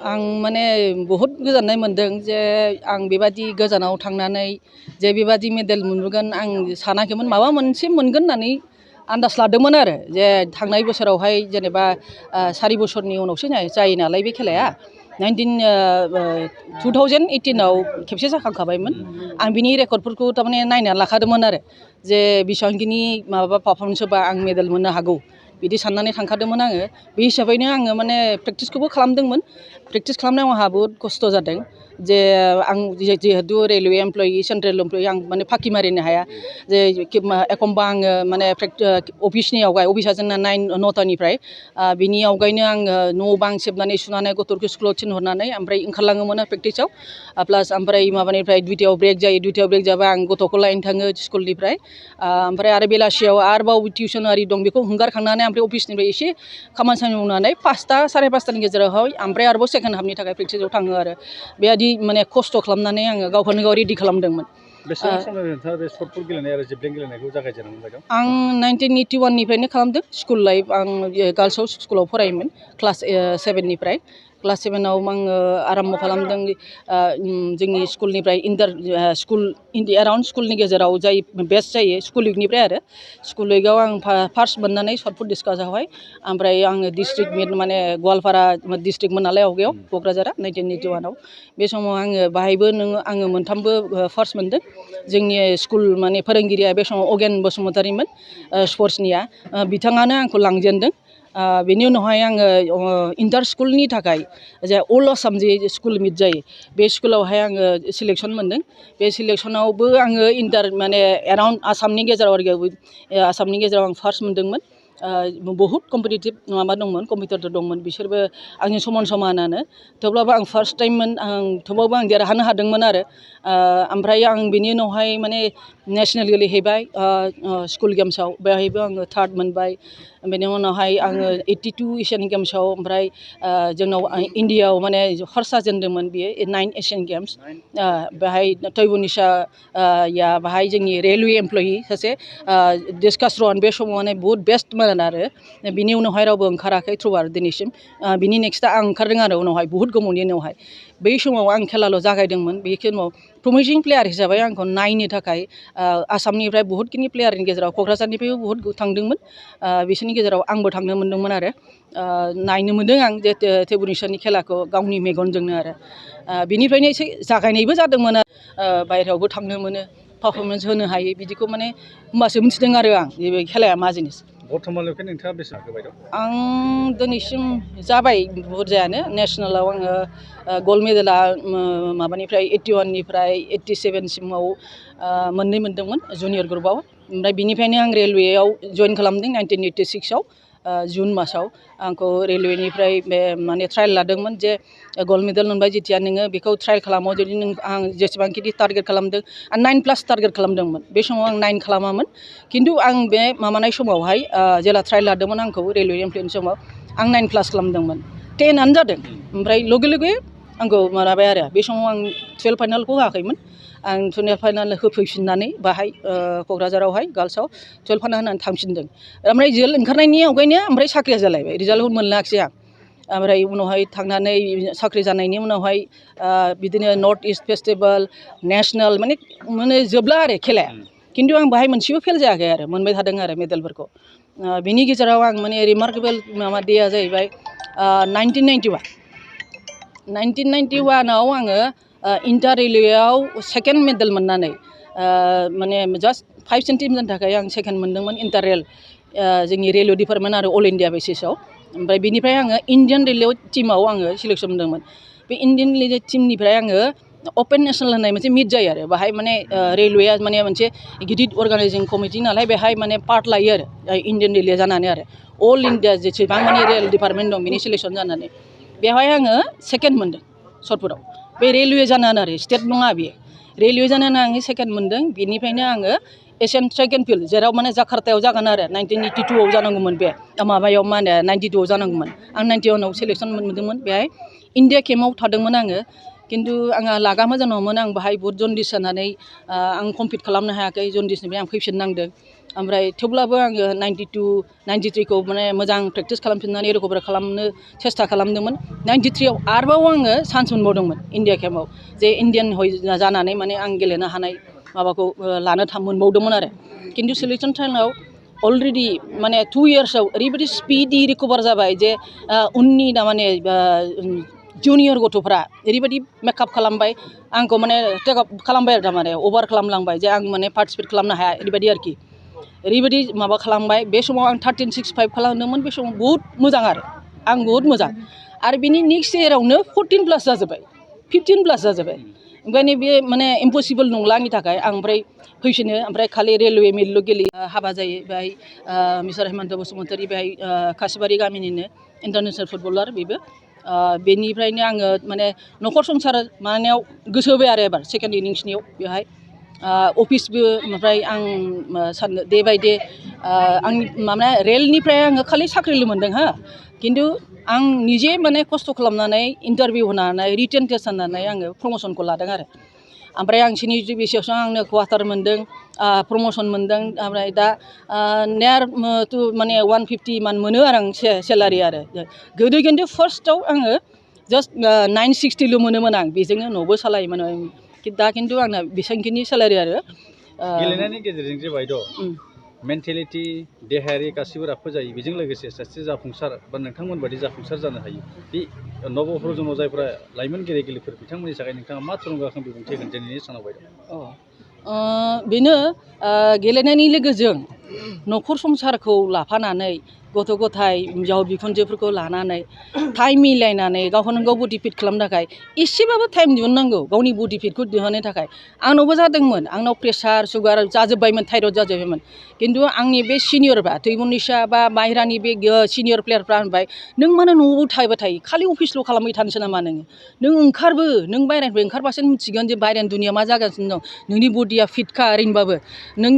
आं माने बहुत गोजोननाय मोनदों जे आं बेबादि गोजानाव थांनानै जे बेबादि मेडेल मोनबोगोन आं सानाखैमोन माबा मोनसे मोनगोन होननानै आन्दाज लादोंमोन आरो जे थांनाय बोसोरावहाय जेनेबा 4 बोसोरनि उनावसो जायो नालाय बे खेलाया 2018 आव खेबसे जाखांखाबायमोन आं बिनि रेकर्डफोरखौ थारमाने नायनानै लाखादोंमोन आरो जे बेसेबांखिनि माबा पारफरमेन्स होबा आं मेडेल मोननो हागौ बिदि साननानै थांखादोंमोन आङो बे हिसाबैनो आङो माने प्रेक्टिसखौबो खालामदोंमोन प्रेक्टिस खालामनायाव आंहा बहुत खस्थ' जादों जे आं जिहेतु रेलवे एमप्लयि सेन्ट्रेल एमप्लयि आं माने फाखि मारिनो हाया जे एखमबा आङो माने अफिसनि आवगाय अफिसा जोंना 9-9टानिफ्राय बिनि आवगायनो आङो न' बां सिबनानै सुनानै गथ'फोरखौ स्कुलाव थिनहरनानै ओमफ्राय ओंखारलाङोमोन प्रेक्टिसाव प्लास ओमफ्राय माबानिफ्राय दुइटायाव ब्रेक जायो दुइटायाव ब्रेक जाबा आं गथ'खौ लायनो थाङो स्कुलनिफ्राय ओमफ्राय आरो बेलासियाव आरोबाव टिउसन आरि दं बेखौ हगारखांनानै ओमफ्राय अफिसनिफ्राय एसे खामानि मावनानै 5टा 5:30टानि गेजेरावहाय ओमफ्राय आरोबाव सेकेन्ड हाफनि थाखाय प्रेक्टिसाव थाङो आरो बेबायदि माने खस्थ' खालामनानै आङो गावखौनो गाव रेडि खालामदोंमोन। बेसेबां समनिफ्राय नोंथाङा बे शटपुट गेलेनाय आरो जेभलिन गेलेनायखौ जागायजेननाय बायदि? आं 1981निफ्रायनो खालामदों स्कुल लाइफ आं गार्ल्सआव स्कुलाव फरायोमोन क्लास 7निफ्राय क्लास 7आव आङो आराम्भ खालामदों जोंनि स्कुलनिफ्राय स्कुल एराउन्ड स्कुलनि गेजेराव जाय बेस्ट जायो स्कुल उइकनिफ्राय आरो स्कुल उइकआव आं फार्स्ट मोननानै शटपुट डिस्कासआवहाय ओमफ्राय आङो डिस्ट्रिक्ट मिट माने गवालपारा डिस्ट्रिक्टमोन नालाय आवगायाव क'क्राझारा 1981आव बे समाव आङो बाहायबो आङो मोनथामबो फार्स्ट मोनदों जोंनि स्कुल माने फोरोंगिरिया बे समाव अगेन बसुमतारीमोन स्पर्ट्सनिया बिथाङानो आंखौ लांजेनदों बेनि उनावहाय आङो इन्टार स्कुलनि थाखाय जे अल आसाम जे स्कुल मिट जायो बे स्कुलावहाय आङो सिलेक्सन मोनदों बे सिलेक्सनावबो आङो माने एराउन्ड आसामनि गेजेराव आसामनि गेजेराव आं फार्स्ट मोनदोंमोन बहुत कम्पिटिटिभ माबा दंमोन कम्पिटिटर दंमोन बिसोरबो आंनि समान समानानो थेवब्लाबो आं फार्स्ट टाइममोन थेवब्लाबो आं देरहानो हादोंमोन आरो ओमफ्राय आं बिनि उनावहाय माने नेसनेल गेलेहैबाय स्कुल गेम्सआव बेवहायबो आङो थार्ड मोनबाय बेनि उनावहाय आङो 82 एसियान गेम्सआव ओमफ्राय जोंनाव इण्डियाआव माने फार्स्ट जाजेनदोंमोन बियो 9 एसियान गेम्स बेहाय तयबनिसा या बाहाय जोंनि रेलवे एमप्लयि सासे डिस्कास रन बे समाव माने बहुत बेस्टमोन आरो बिनि उनावहाय रावबो ओंखाराखै थ्रु आरो दिनैसिम बिनि नेक्स्टआ आं ओंखारदों आरो उनावहाय बहुत गोबावनि उनावहाय बै समाव आं खेलाल' जागायदोंमोन बे समाव प्रमिसिं प्लेयार हिसाबै आंखौ नायनो थाखाय आसामनिफ्राय बहुतखिनि प्लेयारनि गेजेराव क'क्राझारनिफ्रायबो बहुत थांदोंमोन बिसोरनि गेजेराव आंबो थांनो मोन्दोंमोन आरो नायनो मोन्दों आं जे तयबनिसानि खेलाखौ गावनि मेगनजोंनो आरो बिनिफ्रायनो एसे जागायनायबो जादोंमोन बायहेरायावबो थांनो मोनो पारफरमेन्स होनो हायो बिदिखौ माने होमबासो मिथिदों आरो आं बे खेलाया मा जिनिस। बर्थमाननिफ्राय नोंथाङा बेसेबां होबाय दं? आं दिनैसिम जाबाय बुरजायानो नेसनेलाव आङो गल्ड मेडेला माबानिफ्राय 81निफ्राय 87सिमाव मोननै मोनदोंमोन जुनियर ग्रुपआव ओमफ्राय बिनिफ्रायनो आं रेलवेआव जइन खालामदों 1986आव जुन मासाव आंखौ रेलवेनिफ्राय माने ट्रायल लादोंमोन जे गल्ड मेडेल मोनबाय जेथिया नोङो बेखौ ट्रायल खालामो जुदि आं जेसेबांखिनि टारगेट खालामदों आं 9+ टारगेट खालामदोंमोन बे समाव आं 9 खालामामोन खिन्थु आं बे माबानाय समावहाय जेला ट्रायल लादोंमोन आंखौ रेलवे एमप्लयिनि समाव आं 9+ खालामदोंमोन 10आनो जादों ओमफ्राय लगे लगे आंखौ माबाबाय आरो बे समाव आं 12 फाइनालखौ होआखैमोन आं 12 फाइनाल होफैफिननानै बाहाय क'क्राझारावहाय गार्ल्सआव 12 फाइनाल होनानै थांफिनदों ओमफ्राय रिजाल्ट ओंखारनायनि आवगायनो ओमफ्राय साख्रिया जालायबाय रिजाल्टखौ मोनलायाखिसै आं ओमफ्राय उनावहाय थांनानै साख्रि जानायनि उनावहाय बिदिनो नर्थ इस्ट फेस्टिभेल नेसनेल माने जोबला आरो खेलाया खिन्थु आं बाहाय मोनसेबो फेल जायाखै आरो मोनबाय थादों आरो मेडेलफोरखौ बिनि गेजेराव आं माने रिमार्केबल माबा डेया जाहैबाय 1991आव आङो इन्टार रेलवेआव सेकेन्ड मेडेल मोननानै माने जास्ट 5 सेन्टिमिटारनि थाखाय आं सेकेन्ड मोनदोंमोन इन्टार रेल जोंनि रेलवे डिपार्टमेन्ट आरो अल इण्डिया बेसिसाव ओमफ्राय बिनिफ्राय आङो इण्डियान रेलवे टिमाव आङो सिलेक्सन मोनदोंमोन बे इण्डियान रेलवे टिमनिफ्राय आङो अपेन नेसनेल होननाय मोनसे मिट जायो आरो बाहाय माने रेलवेया माने मोनसे गिदिर अर्गानाइजिं कमिटि नालाय बेहाय माने पार्ट लायो आरो इण्डियान रेलवे जानानै आरो अल इण्डिया जेसेबां माने रेल डिपार्टमेन्ट दं बिनि सिलेक्सन जानानै बेवहाय आङो सेकेन्ड मोनदों शटपुटआव बे रेलवे जानानै आरो स्टेट नङा बेयो रेलवे जानानै आङो सेकेन्ड मोनदों बेनिफ्रायनो आङो एसियान ट्रेक एन्ड फिल्ड जेराव माने जाकार्तायाव जागोन आरो 1982आव जानांगौमोन बे माबायाव मा होनो 92आव जानांगौमोन आं 91आव सिलेक्सन मोनदोंमोन बेहाय इण्डिया केम्पआव थादोंमोन आङो खिन्थु आंहा लागा मोजां नङामोन आं बाहाय बहुद जन्दिस जानानै आं कमप्लिट खालामनो हायाखै जन्दिसनिफ्राय आं फैफिननांदों ओमफ्राय थेवब्लाबो आङो 92 93खौ माने मोजां प्रेक्टिस खालामफिननानै रिकभार खालामनो सेस्था खालामदोंमोन 93आव आरोबाव आङो चान्स मोनबावदोंमोन इन्डिया केम्पआव जे इन्डियान जानानै माने आं गेलेनो हानाय माबाखौ लानो मोनबावदोंमोन आरो खिन्थु सिलेक्सन टाइमाव अलरेडि माने 2 इयार्सआव ओरैबायदि स्पिडि रिकभार जाबाय जे उननि माने जुनियर गथ'फ्रा ओरैबायदि मेकआप खालामबाय आंखौ माने टेकआप खालामबाय आरो थारमाने अभार खालामलांबाय जे आं माने पार्टिसिपेट खालामनो हाया ओरैबायदि आरोखि ओरैबायदि माबा खालामबाय बे समाव आं 13.65 खालामदोंमोन बे समाव बहुद मोजां आं बहुद मोजां आरो बिनि नेक्स्ट इयारावनो 14 प्लास जाजोब्बाय 15 प्लास जाजोब्बाय ओंखायनो बे माने इम्पसिबोल नंला आंनि थाखाय आं ओमफ्राय फैफिनो ओमफ्राय खालि रेलवे मिल गेलेयो हाबा जायो बेहाय मिस्टार हेमन्त बसुमतारी बेहाय खासिबारि गामिनिनो इन्टारनेसनेल फुटबलार बेबो बेनिफ्रायनो आङो माने न'खर संसार माबानायाव गोसो होबाय आरो एबार सेकेन्ड इनिंसनियाव बेहाय अफिसबो ओमफ्राय आं साननो डे बाय डे आंनि माने रेलनिफ्राय आङो खालि साख्रिल' मोनदों हा खिन्थु आं निजे माने खस्थ' खालामनानै इन्टारभिउ होनानै रिटेन टेस्ट होनानै आङो प्रम'सनखौ लादों आरो ओमफ्राय आं सिनियर डिभिजनाव आंनो क्वार्टार मोनदों प्रम'सन मोनदों ओमफ्राय दा नियार टु माने 150 मान मोनो आरो आं सेलारि आरो गोदो खिन्थु फार्स्टआव आङो जास्ट 960ल' मोनोमोन आं बेजोंनो न'बो सालायोमोन दा खिन्थु आंना बेसेबांखिनि सेलारि आरो गेलेनायनि गेजेरजों जे बायद' मेन्टेलिटि देहायारि गासिबो राफोद जायो बेजों लोगोसे सासे जाफुंसार बा नोंथांमोन बायदि जाफुंसार जानो हायो बे नब प्रजन्म जायफ्रा लाइमोन गेलेगिरिफोर बिथांमोननि थाखाय नोंथाङा मा थुलुंगाखां बिबुंथि होगोन दिनैनि सानाव बायद' बेनो गेलेनायनि लोगोजों न'खर संसारखौ लाफानानै गथ' गथाय बिहाव बिखुनजोफोरखौ लानानै टाइम मिलायनानै गावखौनो गाव बडि फिट खालामनो थाखाय एसेबाबो टाइम दिहुननांगौ गावनि बडि फिटखौ दिहुननो थाखाय आंनावबो जादोंमोन आंनाव प्रेसार सुगार जाजोब्बायमोन थाइरयड जाजोब्बायमोन खिन्थु आंनि बे सिनियरबा थैमनिसा बा बाहेरानि बे सिनियर प्लेयारफ्रा होनबाय नों मानो न'आव थाबाय थायो खालि अफिसल' खालामबाय थानोसै नामा नों ओंखारबो नों बाहेरानिफ्राय ओंखारबासो मिथिगोन जे बाहेरानि दुनिया मा जागासिनो दं नोंनि बडिया फिटखा ओरैनोबाबो नों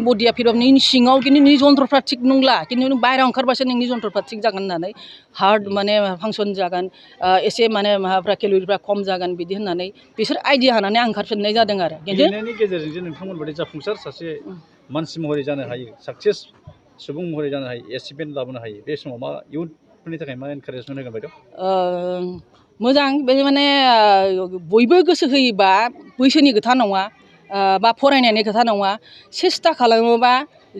बडिया फिटबाबो नोंनि सिङाव खिन्थु नोंनि जन्थ्रफ्रा थिग नंला खिन्थु नों बाहेरायाव ओंखारबासो नोंनि जन्थ्रफ्रा थिग जागोन होननानै हार्ट माने फांसन जागोन एसे माने माबाफ्रा केल'रिफ्रा खम जागोन बिदि होननानै बिसोर आइडिया होनानै आं ओंखारफिननाय जादों आरो गेलेनायनि गेजेरजों जे नोंथांमोन बायदि जाफुंसार सासे मानसि महरै जानो हायो साक्सेस सुबुं महरै जानो हायो एचिभमेन्ट लाबोनो हायो बे समाव मा इयुनफोरनि थाखाय मा एनकारेजमेन्ट होगोन बायद' मोजां बे माने बयबो गोसो होयोबा बैसोनि खोथा नङा बा फरायनायनि खोथा नङा सेस्था खालामोबा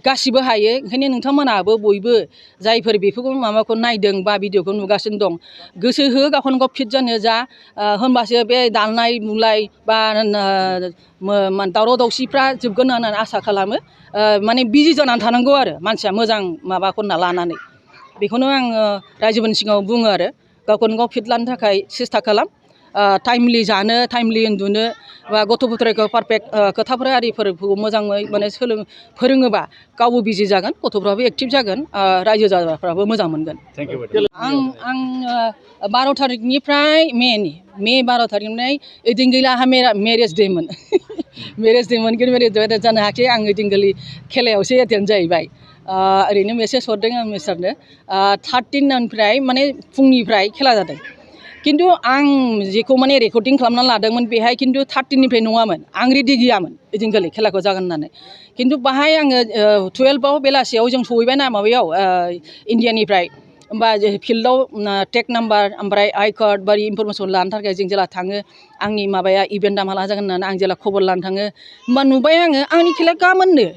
गासिबो हायो ओंखायनो नोंथांमोनाबो बयबो जायफोर बेफोरखौ माबाखौ नायदों बा भिडिअखौ नुगासिनो दं गोसो हो गावखौनो गाव फिट जानो जा होनबासो बे दालनाय बुलाय बा दावराव दावसिफ्रा जोबगोन होननानै आसा खालामो माने बिजि जानानै थानांगौ आरो मानसिया मोजां माबाखौ लानानै बेखौनो आङो रायजोफोरनि सिगाङाव बुङो आरो गावखौनो गाव फिट लानो थाखाय सेस्था खालाम टाइमलि जानो टाइमलि उन्दुनो बा गथ' गथायखौ पारफेक्ट खोथाफोर आरिफोरखौ मोजाङै माने फोरोङोबा गावबो बिजि जागोन गथ'फ्राबो एक्टिभ जागोन रायजो राजाफ्राबो मोजां मोनगोन आं 12 थारिखनिफ्राय मे 12 थारिखनिफ्राय ओइदिनखालि आंहा मेरेज देमोन खिन्थु मेरेज दे जानो हायाखै आं ओइदिनखालि खेलायावसो एटेन्ड जाहैबाय ओरैनो मेसेज हरदों आं मिस्टारनो 13 माने फुंनिफ्राय खेला जादों खिन्थु आं जेखौ माने रेकर्डिं खालामनानै लादोंमोन बेहाय खिन्थु 13निफ्राय नङामोन आं रेडि गैयामोन ओइदिनखालि खेलाखौ जागोन होननानै खिन्थु बाहाय आङो 12आव बेलासियाव जों सहैबायना माबायाव इन्डियानिफ्राय होमबा फिल्डआव टेक नाम्बार ओमफ्राय आइ कार्ड बायदि इनफरमेसन लानो थाखाय जों जेला थाङो आंनि माबाया इभेन्टआ माला जागोन होननानै आं जेला खबर लानो थाङो होमबा नुबाय आङो आंनि खेलाया गाबोननो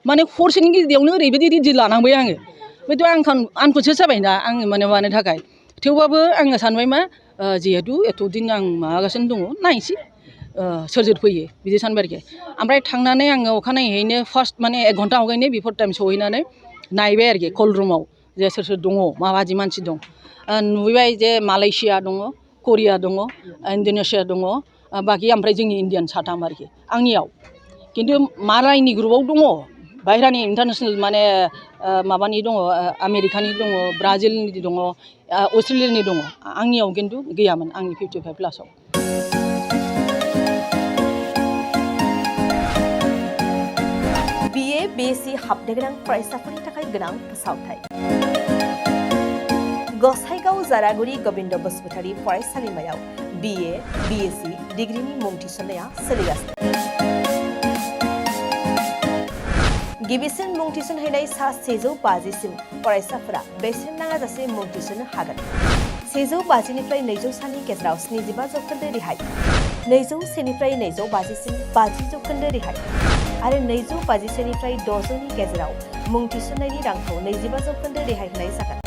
माने हरसेनि गेजेरावनो ओरैबायदि रेडि लानांबाय आङो बेथ' आं आनकनसियास जाबायना आङो माने मानो थाखाय थेवबाबो आङो सानबाय मा जिहेथु एथ' दिन आं माबागासिनो दङ नायनोसै सोर फैयो बिदि सानबाय आरोखि ओमफ्राय थांनानै आङो अखानायैनो फार्स्ट माने 1 घन्टा आवगायनो बिफोर टाइम सहैनानै नायबाय आरोखि कल रुमाव जे सोर दङ माबायदि मानसि दं नुबाय जे मालयेसिया दङ करिया दङ इण्ड'नेसिया दङ बाखि ओमफ्राय जोंनि इण्डियान 3 आरोखि आंनियाव खिन्थु मालायनि ग्रुपआव दङ बाहेरानि इन्टारनेसनेल माने माबानि दङ आमेरिकानि दङ ब्राजिलनि दङ अस्ट्रेलियानि दङ आंनियाव खिन्थु गैयामोन आंनि 55 प्लासाव BA BSc हाबनो गोनां फरायसाफोरनि थाखाय गोनां फोसावथाय गसाइगाव जारागुरि गोविन्द बसुमतारी फरायसालिमायाव BA, BSc डिग्रीनि मुं थिसननाया सोलिगासिनो। गिबिसिन मुं थिसनहैनाय सा 150सिम फरायसाफोरा बेसेन नाङाजासे मुं थिसननो हागोन। 150 निफ्राय 200 सानि गेजेराव 75% रेहाय, 201 निफ्राय 250 सिम 50% रेहाय आरो 250 निफ्राय 600 नि गेजेराव मुं थिसननायनि रांखौ 25% रेहाय होनाय जागोन।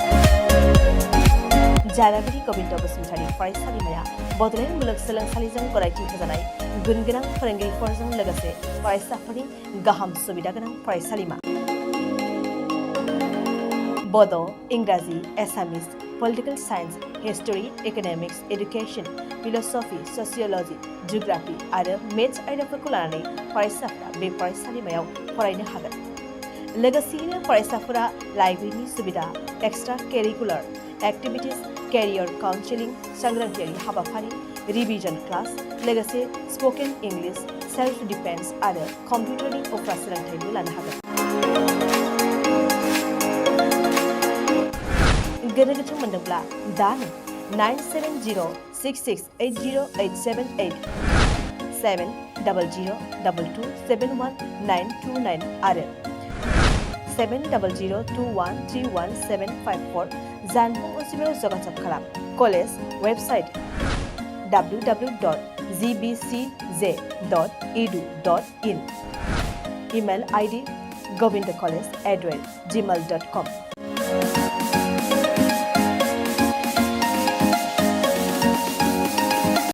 जारागुरि गोविंद बसुमतारी फरायसालिमाया बड'लेण्ड मुलुगसोलोंसालिजों गनायथि होजानाय गुनगोनां फोरोंगिरिफोरजों लोगोसे फरायसाफोरनि गाहाम सुबिदा गोनां फरायसालिमा। बड', इंराजि, Assamese, political science, history, economics, education, philosophy, sociology, geography आरो मेथ्स आयदाफोरखौ लानानै फरायसाफोरा बे फरायसालिमायाव फरायनो हागोन। लोगोसेयैनो फरायसाफोरा लाइब्रेरिनि सुबिदा, extra curricular activities, career counselling, सांग्रांथियारि हाबाफारि, रिविजन क्लास, लोगोसे स्पोकन इंग्लिश, सेल्फ डिफेन्स आरो कम्पिउटारनि उफ्रा सोलोंथायबो लानो हागोन। गोनो गोथो मोनदोंब्ला दानो 9706680878 700227129 आरो 7002131754 जानबुं अनजिमायाव जगाजग खालाम। College website www.gbcj.edu.in email ID govindcollege@gmail.com